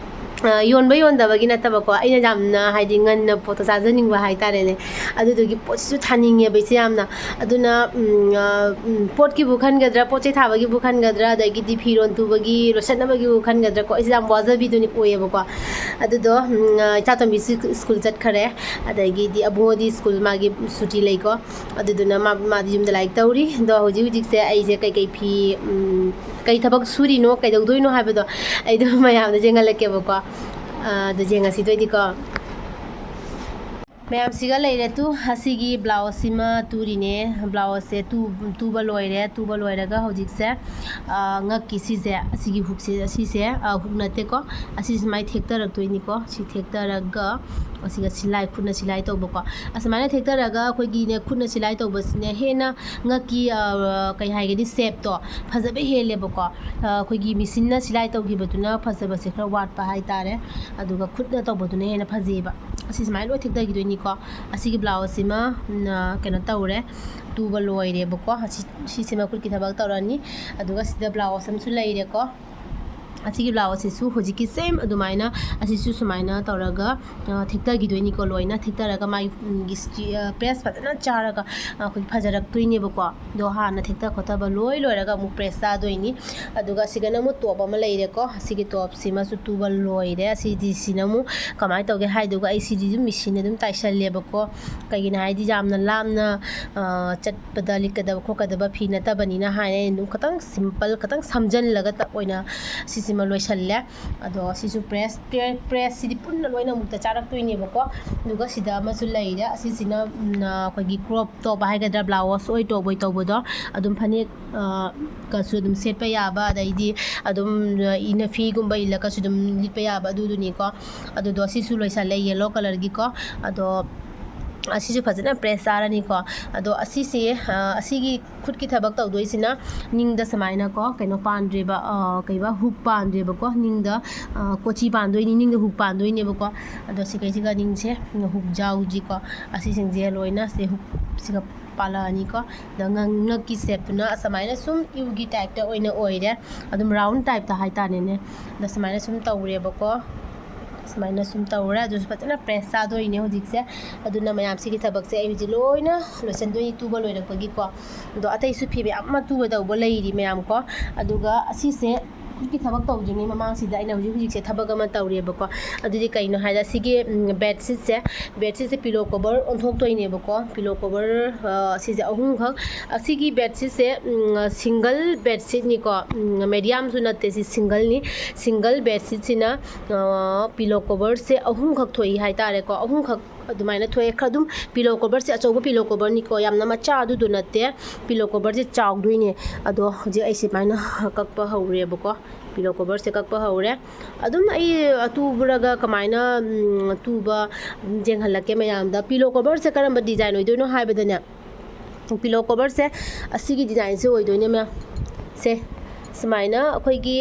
ꯑ, ꯌꯣꯟꯕ ꯌꯣꯟꯗꯕꯒꯤ ꯅꯠꯇꯕꯀꯣ, ꯑꯩꯅ ꯌꯥꯝꯅ, ꯍꯥꯏꯗꯤ, ꯉꯟꯅ ꯄꯣꯠꯇꯣ ꯆꯥꯖꯅꯤꯡꯕ ꯍꯥꯏꯇꯥꯔꯦꯅꯦ꯫ ꯑꯗꯨꯗꯨꯒꯤ ꯄꯣꯠꯁꯤꯁꯨ ꯊꯥꯅꯤꯡꯉꯦꯕ ꯑꯩꯁꯦ ꯌꯥꯝꯅ꯫ ꯑꯗꯨꯅ, ꯎꯝ, ꯑ, ꯎꯝ, ꯄꯣꯠꯀꯤꯕꯨ ꯈꯟꯒꯗ꯭ꯔꯥ, ꯄꯣꯠ ꯆꯩ ꯊꯥꯕꯒꯤꯕꯨ ꯈꯟꯒꯗ꯭ꯔꯥ, ꯑꯗꯒꯤꯗꯤ ꯐꯤꯔꯣꯟ ꯇꯨꯕꯒꯤ, ꯂꯣꯠꯁꯤꯟꯅꯕꯒꯤꯕꯨ ꯈꯟꯒꯗ꯭ꯔꯥꯀꯣ, ꯑꯩꯁꯦ ꯌꯥꯝ ꯋꯥꯖꯕꯤꯗꯨꯅꯤ ꯑꯣꯏꯌꯦꯕꯀꯣ꯫ ꯑꯗꯨꯗꯣ, ꯎꯝ, ꯑ, ꯏꯆꯥꯇꯣꯝꯕꯤꯁꯨ ꯁ꯭ꯀꯨꯜ ꯆꯠꯈꯔꯦ, ꯑꯗꯒꯤꯗꯤ ꯑꯕꯨꯡꯉꯣꯗꯤ ꯁ꯭ꯀꯨꯜ ꯃꯥꯒꯤ ꯁꯨꯇꯤ ꯂꯩꯀꯣ꯫ ꯑꯗꯨꯗꯨꯅ ꯃꯥ, ꯃꯥꯗꯤ ꯌꯨꯝꯗ ꯂꯥꯏꯔꯤꯛ ꯇꯧꯔꯤ꯫ ꯑꯗꯣ ꯍꯧꯖꯤꯛ ꯍꯧꯖꯤꯛꯁꯦ ꯑꯩꯁꯦ ꯀꯩꯀꯩ ꯐꯤ, ꯎꯝ, ꯀꯩ ꯊꯕꯛ ꯁꯨꯔꯤꯅꯣ, ꯀꯩꯗꯧꯗꯣꯏꯅꯣ ꯍꯥꯏꯕꯗꯣ ꯑꯩꯗꯣ ꯃꯌꯥꯝꯗ ꯌꯦꯡꯍꯜꯂꯛꯀꯦꯕꯀꯣ꯫ ꯑ, ꯑꯗꯣ ꯌꯦꯡꯉꯁꯤ ꯑꯗꯨꯑꯣꯏꯗꯤꯀꯣ꯫ ꯃꯌꯥꯝꯁꯤꯒ ꯂꯩꯔꯦ ꯇꯨ꯫ ꯑꯁꯤꯒꯤ ꯕ꯭ꯂꯥꯎꯁꯁꯤꯃ ꯇꯨꯔꯤꯅꯦ꯫ ꯕ꯭ꯂꯥꯎꯁꯁꯦ ꯇꯨ-, ꯇꯨꯕ ꯂꯣꯏꯔꯦ꯫ ꯇꯨꯕ ꯂꯣꯏꯔꯒ ꯍꯧꯖꯤꯛꯁꯦ, ꯑ, ꯉꯛꯀꯤ ꯁꯤꯁꯦ, ꯑꯁꯤꯒꯤ ꯍꯨꯛꯁꯦ, ꯑꯁꯤꯁꯦ, ꯑ, ꯍꯨꯛ ꯅꯠꯇꯦꯀꯣ꯫ ꯑꯁꯤ ꯁꯨꯃꯥꯏꯅ ꯊꯦꯛꯇꯔꯛꯇꯣꯏꯅꯤꯀꯣ꯫ ꯁꯤ ꯊꯦꯛꯇꯔꯒ ꯑꯁꯤꯒ ꯁꯤꯂꯥꯏ, ꯈꯨꯠꯅ ꯁꯤꯂꯥꯏ ꯇꯧꯕꯀꯣ꯫ ꯑꯁꯨꯃꯥꯏꯅ ꯊꯦꯛꯇꯔꯒ ꯑꯩꯈꯣꯏꯒꯤꯅꯦ, ꯈꯨꯠꯅ ꯁꯤꯂꯥꯏ ꯇꯧꯕꯁꯤꯅ ꯍꯦꯟꯅ ꯉꯛꯀꯤ, ꯑ, ꯀꯩ ꯍꯥꯏꯒꯅꯤ, ꯁꯦꯞꯇꯣ ꯐꯖꯕ ꯍꯦꯜꯂꯦꯕꯀꯣ꯫ ꯑ, ꯑꯩꯈꯣꯏꯒꯤ ꯃꯦꯆꯤꯟꯅ ꯁꯤꯂꯥꯏ ꯇꯧꯈꯤꯕꯗꯨꯅ ꯐꯖꯕꯁꯦ ꯈꯔ ꯋꯥꯠꯄ ꯍꯥꯏꯇꯥꯔꯦ꯫ ꯑꯗꯨꯒ ꯈꯨꯠꯅ ꯇꯧꯕꯗꯨꯅ ꯍꯦꯟꯅ ꯐꯖꯩꯌꯦꯕ꯫ ꯑꯁꯤ ꯁꯨꯃꯥꯏꯅ ꯂꯣꯏ ꯊꯦꯛꯇꯈꯤꯗꯣꯏꯅꯤꯀꯣ꯫ ꯑꯁꯤꯒꯤ ꯕ꯭ꯂꯥꯎꯁꯁꯤꯃ, ꯎꯝ, ꯑ, ꯀꯩꯅꯣ ꯇꯧꯔꯦ, ꯇꯨꯕ ꯂꯣꯏꯔꯦꯕꯀꯣ꯫ ꯑꯁꯤ, ꯁꯤꯁꯤꯃ ꯈꯨꯠꯀꯤ ꯊꯕꯛ ꯇꯧꯔꯅꯤ꯫ ꯑꯗꯨꯒ ꯁꯤꯗ ꯕ꯭ꯂꯥꯎꯁ ꯑꯃꯁꯨ ꯂꯩꯔꯦꯀꯣ꯫ ꯑꯁꯤꯒꯤ ꯕ꯭ꯂꯥꯎꯁꯁꯤꯁꯨ ꯍꯧꯖꯤꯛꯀꯤ same ꯑꯗꯨꯃꯥꯏꯅ, ꯑꯁꯤꯁꯨ ꯁꯨꯃꯥꯏꯅ ꯇꯧꯔꯒ, ꯑ, ꯊꯦꯛꯇꯈꯤꯗꯣꯏꯅꯤꯀꯣ ꯂꯣꯏꯅ꯫ ꯊꯦꯛꯇꯔꯒ ꯃꯥꯒꯤ, ꯎꯝ, ꯒꯤ ꯁ꯭ꯇꯤ-, ꯑ, press ꯐꯖꯅ ꯆꯥꯔꯒ, ꯑ, ꯑꯩꯈꯣꯏꯒꯤ ꯐꯖꯔꯛꯇꯣꯏꯅꯦꯕꯀꯣ꯫ ꯑꯗꯣ ꯍꯥꯟꯅ ꯊꯦꯛꯇ ꯈꯣꯠꯇꯕ ꯂꯣꯏ ꯂꯣꯏꯔꯒ ꯑꯃꯨꯛ press ꯆꯥꯗꯣꯏꯅꯤ꯫ ꯑꯗꯨꯒ ꯑꯁꯤꯒꯅ ꯑꯃꯨꯛ top ꯑꯃ ꯂꯩꯔꯦꯀꯣ꯫ ꯑꯁꯤꯒꯤ topꯁꯤꯃꯁꯨ ꯇꯨꯕ ꯂꯣꯏꯔꯦ꯫ ꯑꯁꯤꯗꯤ ꯁꯤꯅ ꯑꯃꯨꯛ ꯀꯃꯥꯏꯅ ꯇꯧꯒꯦ ꯍꯥꯏꯗꯨꯒ ꯑꯩ ꯁꯤꯗꯤ ꯑꯗꯨꯝ ꯃꯦꯆꯤꯟꯅ ꯑꯗꯨꯝ ꯇꯥꯏꯁꯜꯂꯦꯕꯀꯣ꯫ ꯀꯩꯒꯤꯅꯣ ꯍꯥꯏꯗꯤ ꯌꯥꯝꯅ ꯂꯥꯞꯅ, ꯑ, ꯆꯠꯄꯗ ꯂꯤꯠꯀꯗꯕ ꯈꯣꯠꯀꯗꯕ ꯐꯤ ꯅꯠꯇꯕꯅꯤꯅ ꯍꯥꯏꯅ ꯑꯩꯅ ꯑꯗꯨꯝ ꯈꯤꯇꯪ simple, ꯈꯤꯇꯪ ꯁꯝꯖꯜꯂꯒ ꯇꯞ ꯑꯣꯏꯅ ꯁꯤꯁꯦ ꯑꯃ ꯂꯣꯏꯁꯜꯂꯦ꯫ ꯑꯗꯣ ꯁꯤꯁꯨ ꯄ꯭ꯔꯦꯁ ꯄ꯭ꯔꯦꯁꯁꯤꯗꯤ ꯄꯨꯟꯅ ꯂꯣꯏꯅ ꯑꯃꯨꯛꯇ ꯆꯥꯔꯛꯇꯣꯏꯅꯦꯕꯀꯣ꯫ ꯑꯗꯨꯒ ꯁꯤꯗ ꯑꯃꯁꯨ ꯂꯩꯔꯦ꯫ ꯑꯁꯤꯁꯤꯅ ꯑꯩꯈꯣꯏꯒꯤ ꯀ꯭ꯔꯣꯞ ꯇꯣꯞ ꯍꯥꯏꯒꯗ꯭ꯔꯥ, ꯕ꯭ꯂꯥꯎꯁ ꯑꯣꯏ ꯇꯧꯕꯣꯏ ꯇꯧꯕꯗꯣ, ꯑꯗꯨꯝ ꯐꯅꯦꯛ ꯀꯁꯨ ꯑꯗꯨꯝ ꯁꯦꯠꯄ ꯌꯥꯕ, ꯑꯗꯩꯗꯤ ꯑꯗꯨꯝ ꯏꯅꯐꯤꯒꯨꯝꯕ ꯏꯜꯂꯒꯁꯨ ꯑꯗꯨꯝ ꯂꯤꯠꯄ ꯌꯥꯕ ꯑꯗꯨꯗꯨꯅꯤꯀꯣ꯫ ꯑꯗꯨꯗꯣ ꯁꯤꯁꯨ ꯂꯣꯏꯁꯜꯂꯦ, ꯌꯦꯜꯂꯣ ꯀꯂꯔꯒꯤꯀꯣ꯫ ꯑꯗꯣ ꯑꯁꯤꯁꯨ ꯐꯖꯅ ꯄ꯭ꯔꯦꯁ ꯆꯥꯔꯅꯤꯀꯣ꯫ ꯑꯗꯣ ꯑꯁꯤꯁꯦ, ꯑꯁꯤꯒꯤ ꯈꯨꯠꯀꯤ ꯊꯕꯛ ꯇꯧꯗꯣꯏꯁꯤꯅ ꯅꯤꯡꯗ ꯁꯨꯃꯥꯏꯅꯀꯣ, ꯀꯩꯅꯣ ꯄꯥꯟꯗ꯭ꯔꯦꯕ, ꯀꯩꯕ, ꯍꯨꯛ ꯄꯥꯟꯗ꯭ꯔꯦꯕꯀꯣ꯫ ꯅꯤꯡꯗ ꯀꯣꯆꯤ ꯄꯥꯟꯗꯣꯏꯅꯤ, ꯅꯤꯡꯗ ꯍꯨꯛ ꯄꯥꯟꯗꯣꯏꯅꯦꯕꯀꯣ꯫ ꯑꯗꯣ ꯁꯤꯈꯩꯁꯤꯒ ꯅꯤꯡꯁꯦ ꯍꯨꯛ ꯌꯥꯎꯁꯤꯀꯣ꯫ ꯑꯁꯤꯁꯤꯡꯁꯦ ꯂꯣꯏꯅ ꯁꯦ ꯍꯨꯛꯁꯤꯒ ꯄꯥꯜꯂꯛꯑꯅꯤꯀꯣ꯫ ꯑꯗ ꯉꯛꯀꯤ ꯁꯦꯞꯇꯨꯅ ꯑꯁꯨꯃꯥꯏꯅ ꯁꯨꯝ ꯌꯨꯒꯤ ꯇꯥꯏꯞꯇ ꯑꯣꯏꯅ ꯑꯣꯏꯔꯦ꯫ ꯑꯗꯨꯝ ꯔꯥꯎꯟ ꯇꯥꯏꯞꯇ ꯍꯥꯏꯇꯥꯔꯦꯅꯦ꯫ ꯑꯗ ꯁꯨꯃꯥꯏꯅ ꯁꯨꯝ ꯇꯧꯔꯦꯕꯀꯣ꯫ ꯁꯨꯃꯥꯏꯅ ꯁꯨꯝ ꯇꯧꯔꯦ꯫ ꯑꯗꯨꯁꯨ ꯐꯖꯅ ꯄ꯭ꯔꯦꯁ ꯆꯥꯗꯣꯏꯅꯦ ꯍꯧꯖꯤꯛꯁꯦ꯫ ꯑꯗꯨꯅ ꯃꯌꯥꯝ ꯁꯤꯒꯤ ꯊꯕꯛꯁꯦ ꯑꯩ ꯍꯧꯖꯤꯛ ꯂꯣꯏꯅ ꯂꯣꯏꯁꯤꯟꯗꯣꯏꯅꯤ ꯇꯨꯕ ꯂꯣꯏꯔꯛꯄꯒꯤꯀꯣ꯫ ꯑꯗꯣ ꯑꯇꯩꯁꯨ ꯐꯤ ꯃꯌꯥꯝ ꯑꯃ ꯇꯨꯒꯗꯧꯕ ꯂꯩꯔꯤ ꯃꯌꯥꯝ ꯀꯣ꯫ ꯑꯗꯨꯒ ꯑꯁꯤꯁꯦ ꯈꯨꯠꯀꯤ ꯊꯕꯛ ꯇꯧꯗ꯭ꯔꯤꯉꯩ ꯃꯃꯥꯡꯁꯤꯗ ꯑꯩꯅ ꯍꯧꯖꯤꯛ ꯍꯧꯖꯤꯛꯁꯦ ꯊꯕꯛ ꯑꯃ ꯇꯧꯔꯤꯕꯀꯣ꯫ ꯑꯗꯨꯗꯤ ꯀꯩꯅꯣ ꯍꯥꯏꯗ ꯁꯤꯒꯤ ꯕꯦꯠꯁꯤꯠꯁꯦ, ꯕꯦꯠꯁꯤꯠꯁꯦ ꯄꯤꯂꯣ ꯀꯣꯕꯔ ꯑꯣꯟꯊꯣꯛꯇꯣꯏꯅꯦꯕꯀꯣ꯫ ꯄꯤꯂꯣ ꯀꯣꯕꯔ ꯁꯤꯁꯦ ꯑꯍꯨꯝꯈꯛ, ꯑꯁꯤꯒꯤ ꯕꯦꯠꯁꯤꯠꯁꯦ ꯁꯤꯡꯒꯜ ꯕꯦꯠꯁꯤꯠꯅꯤꯀꯣ꯫ ꯃꯦꯗꯤꯌꯝꯁꯨ ꯅꯠꯇꯦ, ꯁꯤ ꯁꯤꯡꯒꯜꯅꯤ꯫ ꯁꯤꯡꯒꯜ ꯕꯦꯠꯁꯤꯠꯁꯤꯅ ꯄꯤꯂꯣ ꯀꯣꯕꯔꯁꯦ ꯑꯍꯨꯝꯈꯛ ꯊꯣꯛꯏ ꯍꯥꯏꯇꯥꯔꯦꯀꯣ꯫ ꯑꯍꯨꯝꯈꯛ ꯑꯗꯨꯃꯥꯏꯅ ꯊꯣꯛꯑꯦ꯫ ꯈꯔ ꯑꯗꯨꯝ ꯄꯤꯂꯣ ꯀꯣꯕꯔꯁꯦ ꯑꯆꯧꯕ ꯄꯤꯂꯣ ꯀꯣꯕꯔꯅꯤꯀꯣ, ꯌꯥꯝꯅ ꯃꯆꯥ ꯑꯗꯨꯗꯣ ꯅꯠꯇꯦ꯫ ꯄꯤꯂꯣ ꯀꯣꯕꯔꯁꯦ ꯆꯥꯎꯗꯣꯏꯅꯦ꯫ ꯑꯗꯣ ꯍꯧꯖꯤꯛ ꯑꯩ ꯁꯨꯃꯥꯏꯅ ꯀꯛꯄ ꯍꯧꯔꯦꯕꯀꯣ꯫ ꯄꯤꯂꯣ ꯀꯣꯕꯔꯁꯦ ꯀꯛꯄ ꯍꯧꯔꯦ꯫ ꯑꯗꯨꯝ ꯑꯩ ꯑꯇꯨꯕꯔꯒ ꯀꯃꯥꯏꯅ ꯇꯨꯕ ꯌꯦꯡꯍꯜꯂꯛꯀꯦ ꯃꯌꯥꯝꯗ꯫ ꯄꯤꯂꯣ ꯀꯣꯕꯔꯁꯦ ꯀꯔꯝꯕ ꯗꯤꯖꯥꯏꯟ ꯑꯣꯏꯗꯣꯏꯅꯣ ꯍꯥꯏꯕꯗꯅꯦ, ꯄꯤꯂꯣ ꯀꯣꯕꯔꯁꯦ ꯑꯁꯤꯒꯤ ꯗꯤꯖꯥꯏꯟꯁꯦ ꯑꯣꯏꯗꯣꯏꯅꯦ ꯃꯌꯥꯝ꯫ ꯁꯦ ꯁꯨꯃꯥꯏꯅ ꯑꯩꯈꯣꯏꯒꯤ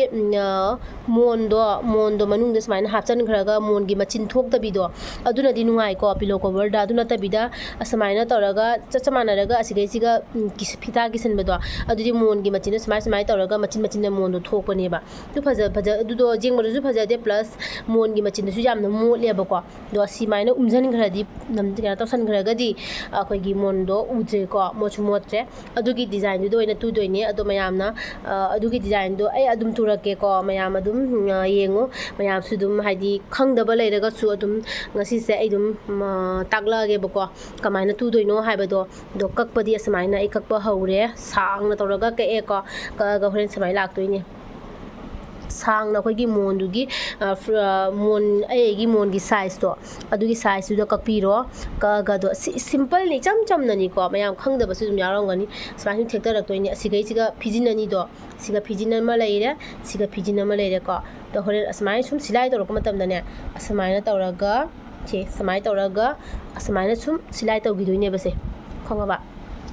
ꯃꯣꯟꯗꯣ, ꯃꯣꯟꯗꯣ ꯃꯅꯨꯡꯗ ꯁꯨꯃꯥꯏꯅ ꯍꯥꯞꯆꯤꯟꯈ꯭ꯔꯒ ꯃꯣꯟꯒꯤ ꯃꯆꯤꯟ ꯊꯣꯛꯇꯕꯤꯗꯣ, ꯑꯗꯨꯅꯗꯤ ꯅꯨꯡꯉꯥꯏꯀꯣ ꯄꯤꯂꯣ ꯀꯣꯕꯔꯗ꯫ ꯑꯗꯨ ꯅꯠꯇꯕꯤꯗ ꯑꯁꯨꯃꯥꯏꯅ ꯇꯧꯔꯒ ꯆꯞ ꯆꯞ ꯃꯥꯟꯅꯔꯒ ꯑꯁꯤꯒꯩꯁꯤꯒ ꯐꯤꯇꯥ ꯀꯤꯁꯤꯟꯕꯗꯣ, ꯑꯗꯨꯗꯤ ꯃꯣꯟꯒꯤ ꯃꯆꯤꯟꯗ ꯁꯨꯃꯥꯏ ꯁꯨꯃꯥꯏꯅ ꯇꯧꯔꯒ ꯃꯆꯤꯟ ꯃꯆꯤꯟꯗ ꯃꯣꯟꯗꯣ ꯊꯣꯛꯄꯅꯦꯕ꯫ ꯑꯗꯨ ꯐꯖ ꯐꯖ ꯑꯗꯨꯗꯣ ꯌꯦꯡꯕꯗꯁꯨ ꯐꯖꯗꯦ, ꯄ꯭ꯂꯁ ꯃꯣꯟꯒꯤ ꯃꯆꯤꯟꯗꯁꯨ ꯌꯥꯝꯅ ꯃꯣꯠꯂꯦꯕꯀꯣ꯫ ꯑꯗꯣ ꯑꯁꯤꯃꯥꯏꯅ ꯎꯝꯖꯟꯈ꯭ꯔꯗꯤ, ꯀꯩꯅꯣ ꯇꯧꯁꯟꯈ꯭ꯔꯒꯗꯤ ꯑꯩꯈꯣꯏꯒꯤ ꯃꯣꯟꯗꯣ ꯎꯗ꯭ꯔꯦꯀꯣ, ꯃꯣꯠꯁꯨ ꯃꯣꯠꯇ꯭ꯔꯦ꯫ ꯑꯗꯨꯒꯤ ꯗꯤꯖꯥꯏꯟꯗꯨꯗ ꯑꯣꯏꯅ ꯇꯨꯗꯣꯏꯅꯦ꯫ ꯑꯗꯣ ꯃꯌꯥꯝꯅ ꯑꯗꯨꯒꯤ ꯗꯤꯖꯥꯏꯟꯗꯣ ꯑꯩ ꯑꯗꯨꯝ ꯇꯨꯔꯛꯀꯦꯀꯣ꯫ ꯃꯌꯥꯝ ꯑꯗꯨꯝ ꯌꯦꯡꯉꯨ꯫ ꯃꯌꯥꯝꯁꯨ ꯑꯗꯨꯝ ꯍꯥꯏꯗꯤ ꯈꯪꯗꯕ ꯂꯩꯔꯒꯁꯨ ꯑꯗꯨꯝ ꯉꯁꯤꯁꯦ ꯑꯩ ꯑꯗꯨꯝ ꯇꯥꯛꯂꯛꯑꯒꯦꯕꯀꯣ, ꯀꯃꯥꯏꯅ ꯇꯨꯗꯣꯏꯅꯣ ꯍꯥꯏꯕꯗꯣ꯫ ꯑꯗꯣ ꯀꯛꯄꯗꯤ ꯑꯁꯨꯃꯥꯏꯅ ꯑꯩ ꯀꯛꯄ ꯍꯧꯔꯦ꯫ ꯁꯥꯡꯅ ꯇꯧꯔꯒ ꯀꯛꯑꯦꯀꯣ꯫ ꯀꯛꯑꯒ ꯍꯣꯔꯦꯟ ꯁꯨꯃꯥꯏꯅ ꯂꯥꯛꯇꯣꯏꯅꯦ꯫ ꯁꯥꯡꯅ ꯑꯩꯈꯣꯏꯒꯤ ꯃꯣꯟꯗꯨꯒꯤ, ꯑ, ꯐ꯭ꯔ-, ꯑ, ꯃꯣꯟ, ꯑꯩ ꯑꯩꯒꯤ ꯃꯣꯟꯒꯤ ꯁꯥꯏꯖꯇꯣ, ꯑꯗꯨꯒꯤ ꯁꯥꯏꯖꯇꯨꯗ ꯀꯛꯄꯤꯔꯣ꯫ ꯀꯛꯑꯒ ꯑꯗꯣ ꯁꯤ ꯁꯤꯝꯄꯜꯅꯤ, ꯏꯆꯝ ꯆꯝꯅꯅꯤꯀꯣ꯫ ꯃꯌꯥꯝ ꯈꯪꯗꯕꯁꯨ ꯑꯗꯨꯝ ꯌꯥꯎꯔꯝꯒꯅꯤ꯫ ꯁꯨꯃꯥꯏꯅ ꯁꯨꯝ ꯊꯦꯛꯇꯔꯛꯇꯣꯏꯅꯤ꯫ ꯑꯁꯤꯈꯩꯁꯤꯒ ꯐꯤꯖꯤꯟ ꯑꯅꯤꯗꯣ, ꯁꯤꯒ ꯐꯤꯖꯤꯟ ꯑꯃ ꯂꯩꯔꯦ, ꯁꯤꯒ ꯐꯤꯖꯤꯟ ꯑꯃ ꯂꯩꯔꯦꯀꯣ꯫ ꯑꯗꯣ ꯍꯣꯔꯦꯟ ꯑꯁꯨꯃꯥꯏꯅ ꯁꯨꯝ ꯁꯤꯂꯥꯏ ꯇꯧꯔꯛꯄ ꯃꯇꯝꯗꯅꯦ, ꯑꯁꯨꯃꯥꯏꯅ ꯇꯧꯔꯒ, ꯁꯦ, ꯁꯨꯃꯥꯏꯅ ꯇꯧꯔꯒ ꯑꯁꯨꯃꯥꯏꯅ ꯁꯨꯝ ꯁꯤꯂꯥꯏ ꯇꯧꯈꯤꯗꯣꯏꯅꯦꯕ ꯁꯦ꯫ ꯈꯪꯉꯕ?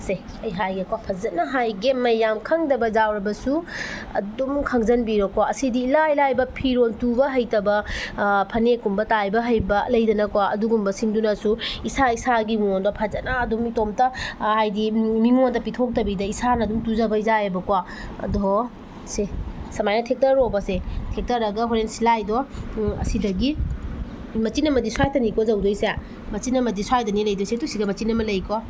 ꯁꯦ, ꯑꯩ ꯍꯥꯏꯒꯦꯀꯣ, ꯐꯖꯅ ꯍꯥꯏꯒꯦ꯫ ꯃꯌꯥꯝ ꯈꯪꯗꯕ ꯌꯥꯎꯔꯕꯁꯨ ꯑꯗꯨꯝ ꯈꯪꯖꯟꯕꯤꯔꯣꯀꯣ꯫ ꯑꯁꯤꯗꯤ ꯏꯂꯥꯏ ꯂꯥꯏꯕ, ꯐꯤꯔꯣꯜ ꯇꯨꯕ ꯍꯩꯇꯕ, ꯑ, ꯐꯅꯦꯛꯀꯨꯝꯕ ꯇꯥꯏꯕ ꯍꯩꯕ ꯂꯩꯗꯅꯀꯣ, ꯑꯗꯨꯒꯨꯝꯕꯁꯤꯡꯗꯨꯅꯁꯨ ꯏꯁꯥ ꯏꯁꯥꯒꯤ ꯃꯑꯣꯡꯗ ꯐꯖꯅ ꯑꯗꯨꯝ ꯏꯇꯣꯝꯇ, ꯑ, ꯍꯥꯏꯗꯤ, ꯎꯝ, ꯃꯤꯉꯣꯟꯗ ꯄꯤꯊꯣꯛꯇꯕꯤꯗ ꯏꯁꯥꯅ ꯑꯗꯨꯝ ꯇꯨꯖꯕ ꯌꯥꯏꯑꯕꯀꯣ꯫ ꯑꯗꯣ ꯁꯦ, ꯁꯨꯃꯥꯏꯅ ꯊꯦꯛꯇꯔꯣꯕꯁꯦ꯫ ꯊꯦꯛꯇꯔꯒ ꯍꯣꯔꯦꯟ ꯁꯤꯂꯥꯏꯗꯣ, ꯎꯝ, ꯑꯁꯤꯗꯒꯤ ꯃꯆꯤꯟ ꯑꯃꯗꯤ ꯁ꯭ꯋꯥꯏꯗꯅꯤꯀꯣ ꯌꯧꯗꯣꯏꯁꯦ꯫ ꯃꯆꯤꯟ ꯑꯃꯗꯤ ꯁ꯭ꯋꯥꯏꯗꯅꯤ ꯂꯩꯗꯣꯏꯁꯦ꯫ ꯇꯨ ꯁꯤꯒ ꯃꯆꯤꯟ ꯑꯃ ꯂꯩꯀꯣ꯫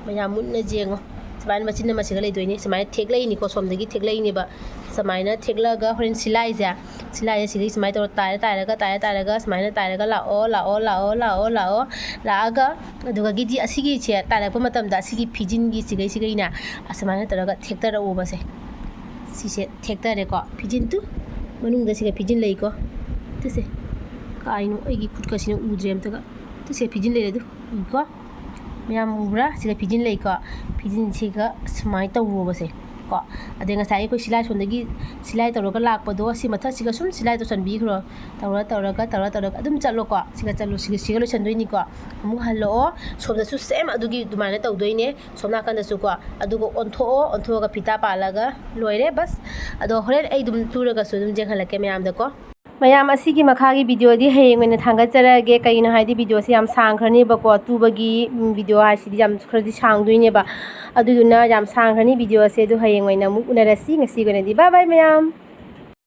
ꯃꯌꯥꯝ ꯃꯨꯟꯅ ꯌꯦꯡꯉꯣ꯫ ꯁꯨꯃꯥꯏꯅ ꯃꯆꯤꯟ ꯑꯃ ꯁꯤꯒ ꯂꯩꯗꯣꯏꯅꯤ꯫ ꯁꯨꯃꯥꯏꯅ ꯊꯦꯛꯂꯛꯏꯅꯤꯀꯣ, ꯁꯣꯝꯗꯒꯤ ꯊꯦꯛꯂꯛꯏꯅꯦꯕ꯫ ꯁꯨꯃꯥꯏꯅ ꯊꯦꯛꯂꯛꯑꯒ ꯍꯣꯔꯦꯟ ꯁꯤꯂꯥꯏꯁꯦ, ꯁꯤꯂꯥꯏꯁꯦ ꯁꯤꯗꯒꯤ ꯁꯨꯃꯥꯏꯅ ꯇꯧꯔ ꯇꯥꯏꯔ, ꯇꯥꯏꯔꯒ, ꯇꯥꯏꯔ, ꯇꯥꯏꯔꯒ ꯁꯨꯃꯥꯏꯅ ꯇꯥꯏꯔꯒ ꯂꯥꯛꯑꯣ, ꯂꯥꯛꯑꯣ, ꯂꯥꯛꯑꯣ, ꯂꯥꯛꯑꯣ, ꯂꯥꯛꯑꯣ꯫ ꯂꯥꯛꯑꯒ ꯑꯗꯨꯒꯒꯤꯗꯤ ꯑꯁꯤꯒꯤꯁꯦ ꯇꯥꯏꯔꯛꯄ ꯃꯇꯝꯗ ꯑꯁꯤꯒꯤ ꯐꯤꯖꯤꯟꯒꯤ ꯁꯤꯒꯩ ꯁꯤꯒꯩꯅꯦ ꯑꯁꯨꯃꯥꯏꯅ ꯇꯧꯔꯒ ꯊꯦꯛꯇꯔꯛꯎꯕꯁꯦ꯫ ꯁꯤꯁꯦ ꯊꯦꯛꯇꯔꯦꯀꯣ꯫ ꯐꯤꯖꯤꯟ ꯇꯨ ꯃꯅꯨꯡꯗ ꯁꯤꯒ ꯐꯤꯖꯤꯟ ꯂꯩꯀꯣ꯫ ꯇꯨꯁꯦ ꯀꯥꯏꯅꯣ ꯑꯩꯒꯤ ꯈꯨꯠꯀꯁꯤꯅ ꯎꯗ꯭ꯔꯦ ꯑꯝꯇꯒ꯫ ꯇꯨꯁꯦ ꯐꯤꯖꯤꯟ ꯂꯩꯔꯦ ꯑꯗꯨ꯫ ꯎꯏꯀꯣ? ꯃꯌꯥꯝ ꯎꯕ꯭ꯔꯥ? ꯁꯤꯗ ꯐꯤꯖꯤꯟ ꯂꯩꯀꯣ꯫ ꯐꯤꯖꯤꯟꯁꯤꯒ ꯁꯨꯃꯥꯏꯅ ꯇꯧꯔꯣꯕꯁꯦ ꯀꯣ꯫ ꯑꯗꯩ ꯉꯁꯥꯏ ꯑꯩꯈꯣꯏ ꯁꯤꯂꯥꯏ ꯁꯣꯝꯗꯒꯤ ꯁꯤꯂꯥꯏ ꯇꯧꯔꯒ ꯂꯥꯛꯄꯗꯣ ꯁꯤ ꯃꯊꯛꯁꯤꯒ ꯁꯨꯝ ꯁꯤꯂꯥꯏ ꯇꯧꯁꯟꯕꯤꯈ꯭ꯔꯣ꯫ ꯇꯧꯔ, ꯇꯧꯔꯒ, ꯇꯧꯔ, ꯇꯧꯔꯒ ꯑꯗꯨꯝ ꯆꯠꯂꯣꯀꯣ꯫ ꯁꯤꯒ ꯆꯠꯂꯣ, ꯁꯤꯒ, ꯁꯤꯒ ꯂꯣꯏꯁꯟꯗꯣꯏꯅꯤꯀꯣ꯫ ꯑꯃꯨꯛ ꯍꯜꯂꯛꯑꯣ꯫ ꯁꯣꯝꯗꯁꯨ same ꯑꯗꯨꯒꯤ ꯑꯗꯨꯃꯥꯏꯅ ꯇꯧꯗꯣꯏꯅꯦ꯫ ꯁꯣꯝ ꯅꯥꯀꯟꯗꯁꯨꯀꯣ꯫ ꯑꯗꯨꯒ ꯑꯣꯟꯊꯣꯛꯑꯣ, ꯑꯣꯟꯊꯣꯛꯑꯒ ꯐꯤꯇꯥ ꯄꯥꯜꯂꯒ ꯂꯣꯏꯔꯦ, ꯕꯁ꯫ ꯑꯗꯣ ꯍꯣꯔꯦꯟ ꯑꯩ ꯑꯗꯨꯝ ꯇꯨꯔꯒꯁꯨ ꯑꯗꯨꯝ ꯌꯦꯡꯍꯜꯂꯛꯀꯦ ꯃꯌꯥꯝꯗꯀꯣ꯫ ꯃꯌꯥꯝ, ꯑꯁꯤꯒꯤ ꯃꯈꯥꯒꯤ videoꯗꯤ ꯍꯌꯦꯡ ꯑꯣꯏꯅ ꯊꯥꯡꯒꯠꯆꯔꯛꯑꯒꯦ꯫ ꯀꯩꯒꯤꯅꯣ ꯍꯥꯏꯗꯤ videoꯁꯦ ꯌꯥꯝ ꯁꯥꯡꯈ꯭ꯔꯅꯦꯕꯀꯣ꯫ ꯇꯨꯕꯒꯤ, ꯎꯝ, video ꯍꯥꯏꯁꯤꯗꯤ ꯌꯥꯝ ꯈꯔꯗꯤ ꯁꯥꯡꯗꯣꯏꯅꯦꯕ꯫ ꯑꯗꯨꯗꯨꯅ ꯌꯥꯝ ꯁꯥꯡꯈ꯭ꯔꯅꯤ videoꯁꯦ꯫ ꯑꯗꯨ ꯍꯌꯦꯡ ꯑꯣꯏꯅ ꯑꯃꯨꯛ ꯎꯅꯔꯁꯤ꯫ ꯉꯁꯤꯒꯤ ꯑꯣꯏꯅꯗꯤ bye bye ꯃꯌꯥꯝ꯫